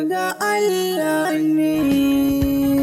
daga Allah ne.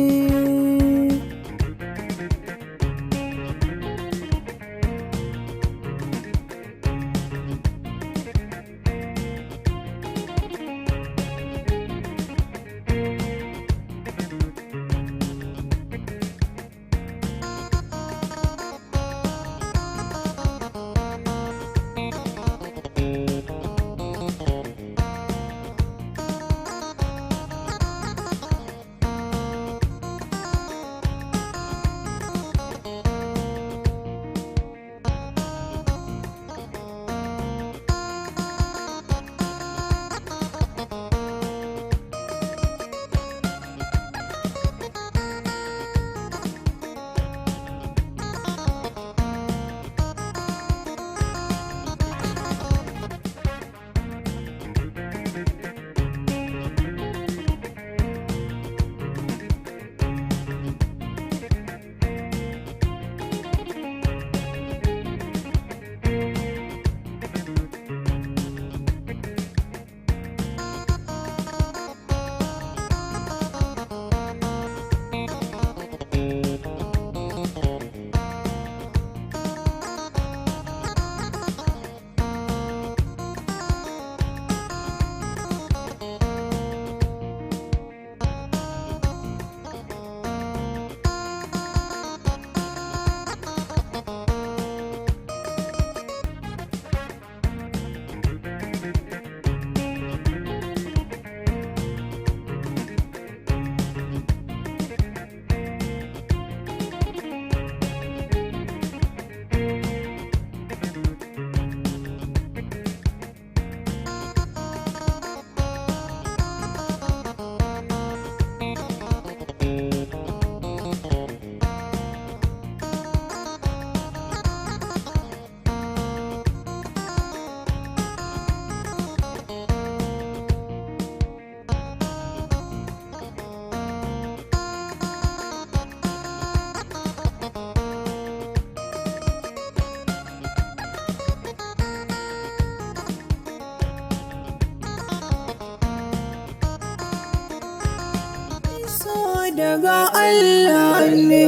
So daga Allah ne.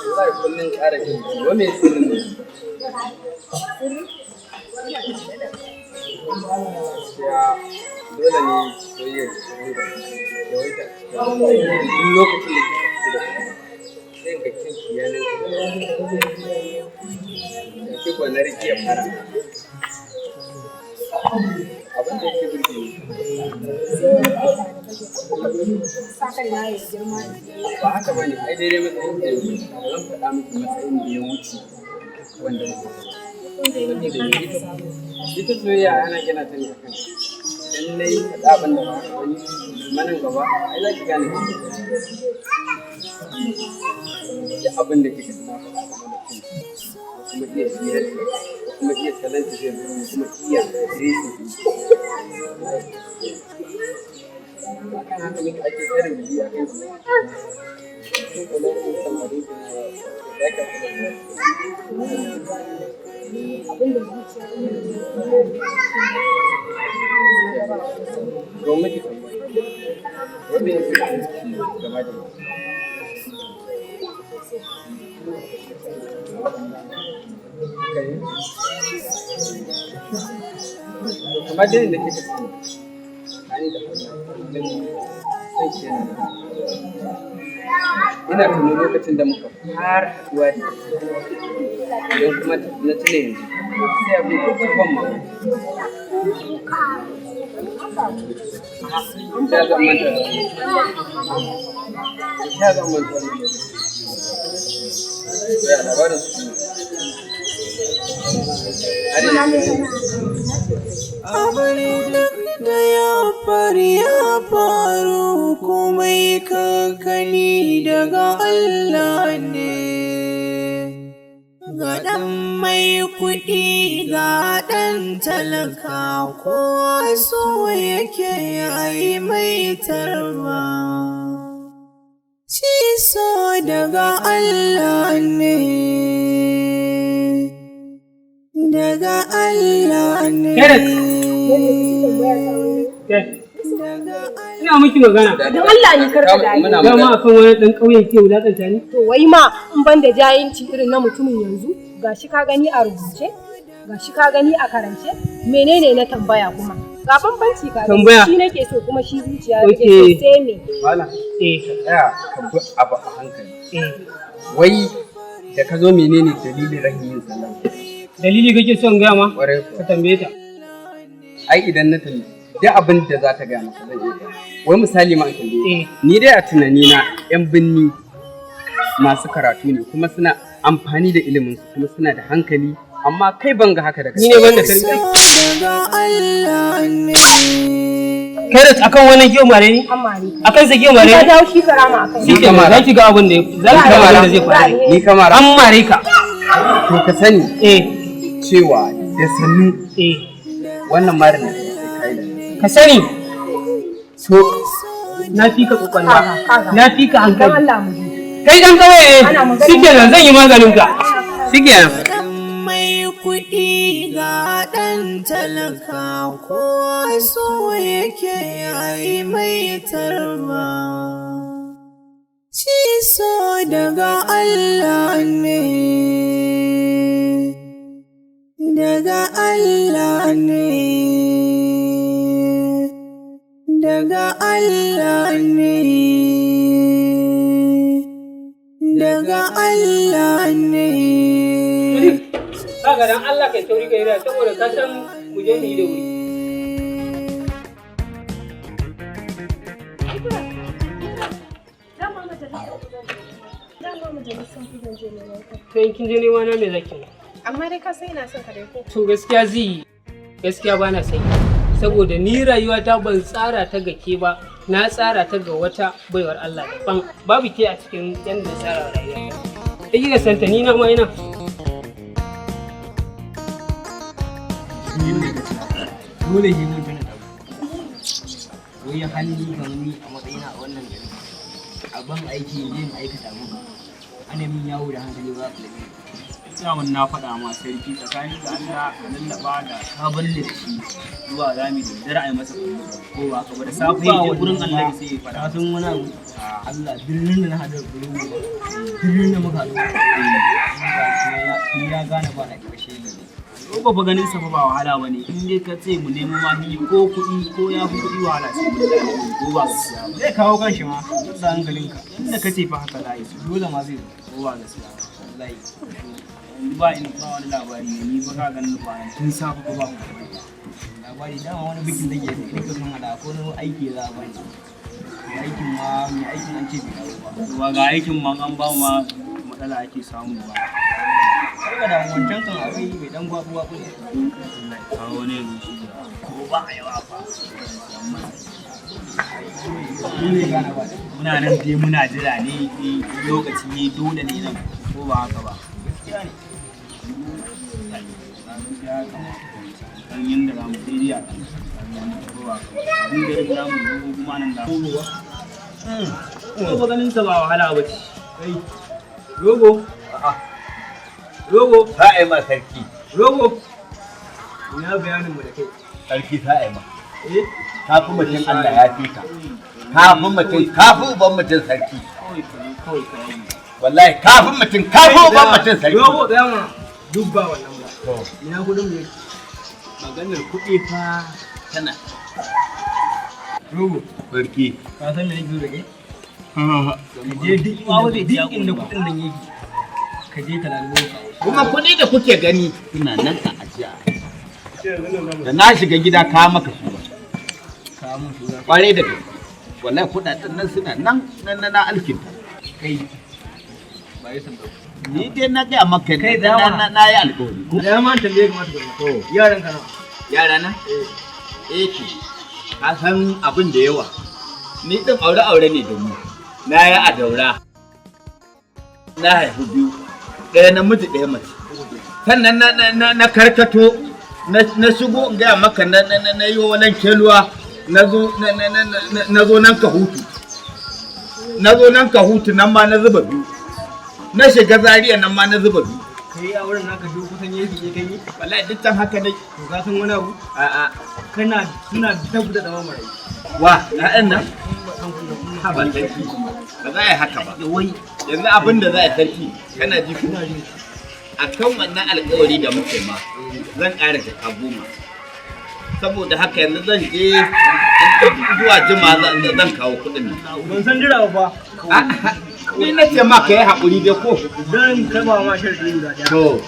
Wallahi kullum ƙara jin jiki. Wai me sirrin ne? Gaskiya dole ne soyayya ta dinga yawaita a cikin duk lokacin da kika fito da kuɗi, sai in ga kyanki ya ninka. Ya ke kuwa na riƙe fara. Abin da yake burge ni. Ba haka ba ne, ai daidai matsayin da ya wuce. Ba zan faɗa miki matsayin da ya wuce wanda muke ciki. Saboda ita soyayya ana gina ta ne akan idan na yi faɗa abin da ba haka ba ne, manan gaba ai za ki gane ki. Duk abin da kika ji na faɗa game da kanki, da kuma iya hirarki, da kuma iya salon tafiyar da kuma iya dressing ɗinki. Akan haka muke ake tsare biki a kan ki. Kin kula da samarin ki na ba kya kula da su. To miki tambaya. Wai me yake burge ki game da ni? Haka ne? To kamar dai yadda kika sani, tsakani da Allah kullum son ki yana nan. Ina tuno lokacin da muka fara haɗuwa da ke, idan kuma na tuna yanzu, sai abin ya ta ban mamaki. Ta zan manta da wannan. Ta zan manta wannan lokacin. To ya labarin su ne? Har yanzu Abin duk da ya faru ya faru, komai ka gani daga Allah ne. Ga ɗan mai kuɗi, ga ɗan talaka, kowa so yake yayi mai tarba. Shi so daga Allah ne. Daga Allah ne. Kenneth! Ina miki magana. Don Allah ni karka da Muna Dama magana. akan wani ɗan ƙauyen ke wulaƙanta ni. To wai ma in ban da jayinci irin na mutumin yanzu, gashi ka gani a rubuce, gashi ka gani a karance, menene na tambaya kuma? Ga bambanci ka gani, Tambaya. shi nake so kuma shi zuciya take Okay. so, sai me? Malam, Eh, ka tsaya ka bi abu a hankali. eh. Wai da ka zo, menene dalilin rahin yin sallama? Dalili kake son gaya ma? Ƙwarai Ka kuwa. tambaye ta. Ai idan na tambaye, duk abin da za ta gaya maka zan iya gaya. Wai misali ma in tambaye ka. Eh. Ni dai a tunanina, 'yan binni masu karatu ne, kuma suna amfani da iliminsu, kuma suna da hankali, amma kai ban ga haka daga Ni ne ban da So tarbiyya. daga Allah ne. Kai da akan wannan ke mare ni? An mare ka. Akan sa ke mare Ka ni? dawo shi karama akan Shi kenan, za ki ga abin da za ki ga abin da zai faru. Ni kamara. An mare ka. To ka sani Eh, cewa da sannu eh. wannan marin da kai, sai kai da nasa. Ka sani So na fi ka kwakwalwa. Kaga. Na fi ka Don hankali. Allah mu je. Kai dan ƙauye ne. Ana magana. Shi kenan, zan yi maganin ka. Shi kenan. Ɗan mai kuɗi ga ɗan talaka, kowa so yake yayi mai tarba. Shi so daga Allah ne, daga Allah ne, daga Allah ne, daga Allah ne. Kaga, dan Allah kai sauri kai da, saboda ka san mu je mu yi da wuri. Dama majalisar ku zan je neman ka. To in kin je nema na, me zaki yi? Amma dai ka san ina son ka dai, ko? To gaskiya zai yi. Gaskiya ba na son ki. Saboda ni rayuwata ban tsara ta ga ke ba, na tsara ta ga wata baiwar Allah daban. Babu ke a cikin yanda na tsara rayuwata. Sai kika santa ni na ma ina. Dole ne mun tana abu wai hannu kamar ni a matsayina a wannan gari, a ban aiki in je in aikata mun, ana min yawo da hankali ba ka lalle. Daman na faɗa ma sarki, tsakanin da Allah ka lallaba da ka balle da shi zuwa rami da dare a yi masa ko ba ka ba, da safe ya je gurin Allah sai ya faɗa. Ka san wani abu? Allah, birnin da na haɗu da gurin ba, birnin da muka haɗu ya gane ba na ƙarshe ne. Ko ba ganin sa fa ba wahala bane, in dai ka ce mu nemo ma ni ko kuɗi ko ya fi kuɗi wahala, sai mu nemo, ko ba gaskiya ba. Zai kawo kanshi ma da hankalinka. Inda ka ce fa haka za a yi su. Dole ma zai zo. Ko ba gaskiya ba. Wallahi. Yanzu ba in ba wani labari ne, ni ba ka ganin ba tun safe ko ba ku. Labari dama wani bikin da ke nika sun hada ko wani aiki za a bani, aikin ma mai aikin an ce bai dawo ba. Ba ga aikin ma an ba ma matsala ake samu ba. Karka da wancan kan akwai mai dan gwabu gwabu ne. Allah ya kawo ne yanzu shi ko ba a yawa fa. Dole ya gane ba. Muna nan dai muna jira ne, lokaci ne, dole ne nan, ko ba haka ba? Gaskiya ne. Kan yanda za mu daidai a kan ko ba haka ba, abin da za mu zo kuma nan da ko ba ganin sa ba wahala ba ce. Kai rogo, rogo. Sa'ai ma sarki. Rogo, ina bayanin mu da kai? Sarki, sa'ai ma. Eh. Kafi mutum, Allah ya fi ka. Kafi mutum, kafi uban mutum, sarki. Kawai ka yi, kawai ka yi. Wallahi kafi mutum, kafi uban mutum, sarki. Rogo, tsaya ma, duk ba wannan ba. To. Ina kudin mu yake? Maganar kuɗi fa tana Rogo. Sarki. Ka san me nake so da kai? Ka je duk inda, duk inda kudin nan yake, ka je ka lalubo ka kawo. Kuma kuɗi da kuke gani suna nan a ajiya. Da na shiga gida ka maka su ba. Kawo mun su za. Kwarai da gaske. Wallahi kuɗaɗen nan suna nan nan na alkinta. Kai ba yi sanda. Ni dai na gaya maka Kai na dawa. na yi alƙawari. Da ma tambaye ka mata kuɗi. Yaran ka nawa? Yara na? Eh, to, ka san abin da yawa. Ni ɗin aure-aure ne da mu. Na yi a Daura. Na haifi biyu. Ɗaya namiji, ɗaya mace. Sannan na karkato na shigo in gaya maka na yi wa keluwa, na zo na zo nan ka hutu. Na zo nan ka hutu, nan ma na zuba biyu. Na shiga Zaria, nan ma na zuba biyu. Kai auren naka duk kusan yake ke kai. Wallahi duk can haka dai. To ka san wani abu? A'a. Kana suna dab da zama marayu. Wa ƴaƴan nan? Haba sarki, ba za a yi haka ba. Wai Yanzu abin da za a yi sarki, kana ji ko? A kan wannan alƙawari da muka yi ma, zan ƙara jaka 10. Saboda haka yanzu zan je zuwa jima zan kawo kuɗin nan. Ban san jira ba fa. Ni na ce ma ka yi haƙuri dai ko? Zan taba ma sharadi guda ɗaya. To.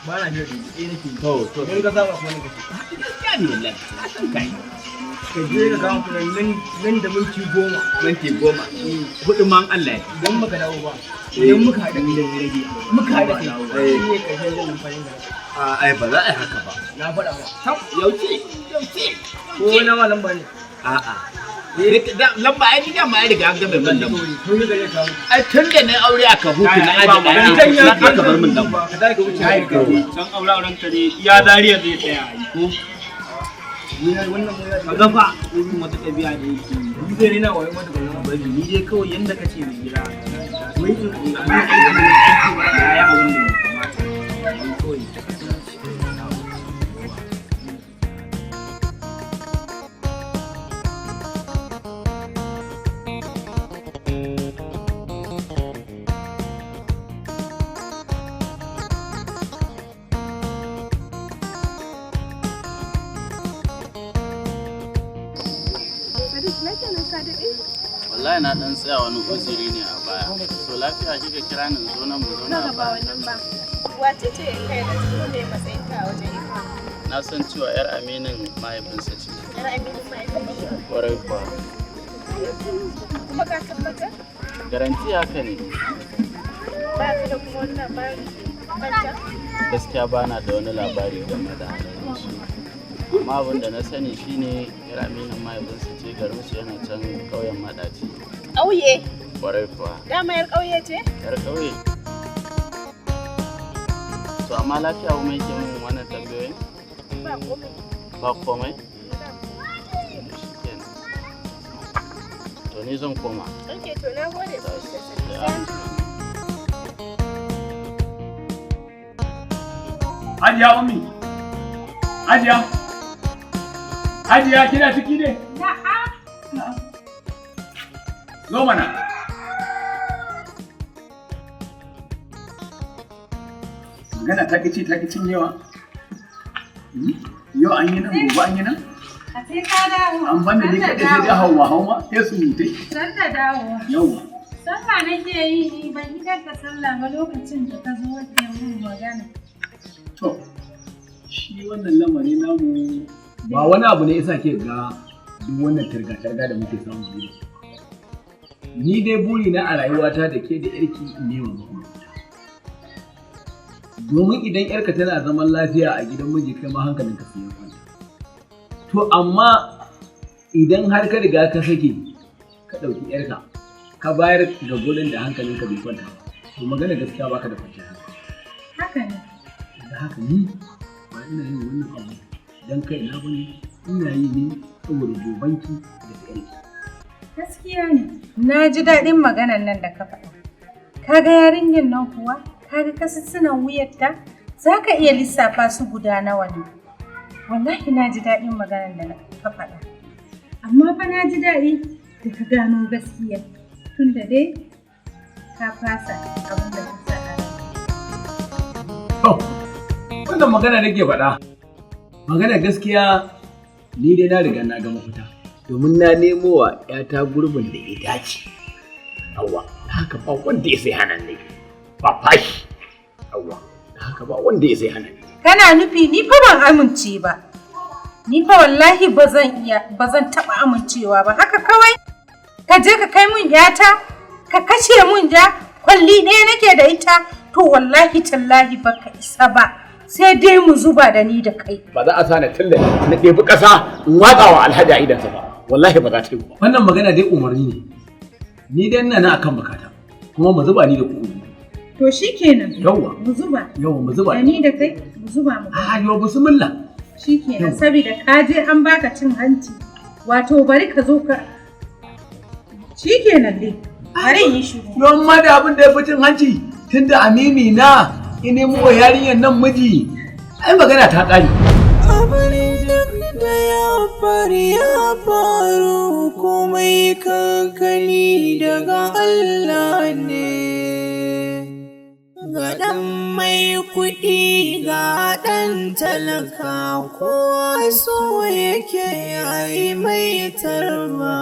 Ba na sharadi, ɗaya nake yi. To. Idan ka saba kuma nake. Gaskiya ne wallahi, na san ka yi. Ka je ka kawo kuɗin nan nan da minti 10. Minti 10. Huɗu ma in Allah ya Idan baka dawo ba, idan muka haɗa kai, muka haɗa kai, shi ne ƙarshen jan numfashin ka. A ai ba za a yi haka ba. Na faɗa ma. Tab, yauce, yauce. Ko na ma lamba ne. A'a. Lamba ai ni dama ai riga an game min lamba. Tun da ya kawo. Ai tun da na aure aka hutu na aje Kai ɗaya na aka bar min lamba. Ka tashi ka wuce. Can aure auren ka ne iya zariya zai tsaya a yi ko? Ka ga fa irin wata ɗabi'a da yake yi. Ni zai rena wayo mata gwamnati. Bari ni dai kawai yanda ka ce mai gida. Wai in abin aiki ne ya yi abin da bai kamata. Ni kawai. Sadiq, lafiya nan ka daɗe? Wallahi na dan tsaya wani uzuri ne a baya. To lafiya kika kira ni in zo nan mu zauna Kaga a ba baya. wannan ba. Wace ce kai da kuma me matsayin ta a wajen Ikra? Na san cewa yar aminin mahaifinsa ce. Yar Aminu mahaifin shi. Kwarai kuwa. Kuma ka tabbatar? Garanti haka ne. Ba ka da kuma wani labari banta? Gaskiya bana da wani labari game da halayen su. Amma abin da na sani shine yar aminin mahaifinsa ce, garinsu yana can ƙauyen Madaci. Ƙauye? Kwarai kuwa. Dama yar ƙauye ce? Yar ƙauye. To amma lafiya kuma yake min wannan tambayoyin? Ba komai. Ba komai? Shikenan. To ni zan koma. Ok, to na gode sosai. Sai an jima. Hajiya Ummi. Hajiya. Hajiya kina ciki ne? Na'am. Zo mana. Magana ta ƙi ci ta ƙi cinyewa. Yau an yi nan, gobe an yi nan. A sai ka dawo. An banda ni kaɗai sai dai hauma hauma sai su mutai. San da dawowa. Yauwa. Sallah nake yi ni ban idar da sallah ba lokacin da ka zo kake mun magana. To, shi wannan lamari namu ba wani abu ne yasa ke ga duk wannan targa-targa da muke samu ne. Ni dai buri na a rayuwata da ke da yarki in nema muku mafita. Domin idan yarka tana zaman lafiya a gidan miji kai ma hankalinka sai ya kwanta. To amma idan har ka riga ka sake ka ɗauki yarka ka bayar ga gurin da hankalinka bai kwanta ba, to magana gaskiya baka da kwanciyar hankali. Haka ne. Da haka ni ba ina yin wannan abu don kai na bane, ina yi ne saboda gobanki da ta yarki. Gaskiya ne. Na ji daɗin maganan nan da ka faɗa. Ka ga yarinyar nan kuwa? Ka ga kasussunan wuyarta? Za ka iya lissafa su guda nawa ne. Wallahi na ji daɗin maganan da ka faɗa. Amma fa na ji daɗi da ka gano gaskiya. Tunda dai ka fasa abin da ka sa a ranka. To, wannan magana nake faɗa. Magana gaskiya ni dai na riga na ga mafita. Domin na nemo wa ‘yata gurbin da ya dace. Yawwa, da haka ba wanda ya sai hana ni. Ba fashi. Yawwa, da haka ba wanda ya sai hana ni. Kana nufi ni fa ban amince ba. Ni fa wallahi ba zan iya ba zan taɓa amincewa ba. Haka kawai ka je ka kai mun yata ka kashe mun ja kwalli ɗaya nake da ita to wallahi tallahi baka isa ba. Sai dai mu zuba da ni da kai. Ba za a sa na tilla na ɗebi ƙasa in watsa wa alhaji a idansa ba. Wallahi ba za ta yi ba. Wannan magana dai umarni ne. Ni dai ina nan akan bakata. Kuma mu zuba ni da ku. To shikenan. Yawwa. Mu zuba. Yawwa mu zuba. Da ni da kai mu zuba mu. A yo bismillah. Shikenan saboda ka je an baka cin hanci. Wato bari ka zo ka Shikenan dai. Bari in yi shiru. Don ma da abin da ya fi cin hanci tunda amini na in nemo wa yarinyar nan miji ai magana ta ƙare. Abin duk da ya ya faru ya faru, komai ka gani daga Allah ne. Ga ɗan mai kuɗi, ga ɗan talaka, kowa so yake yayi mai tarba.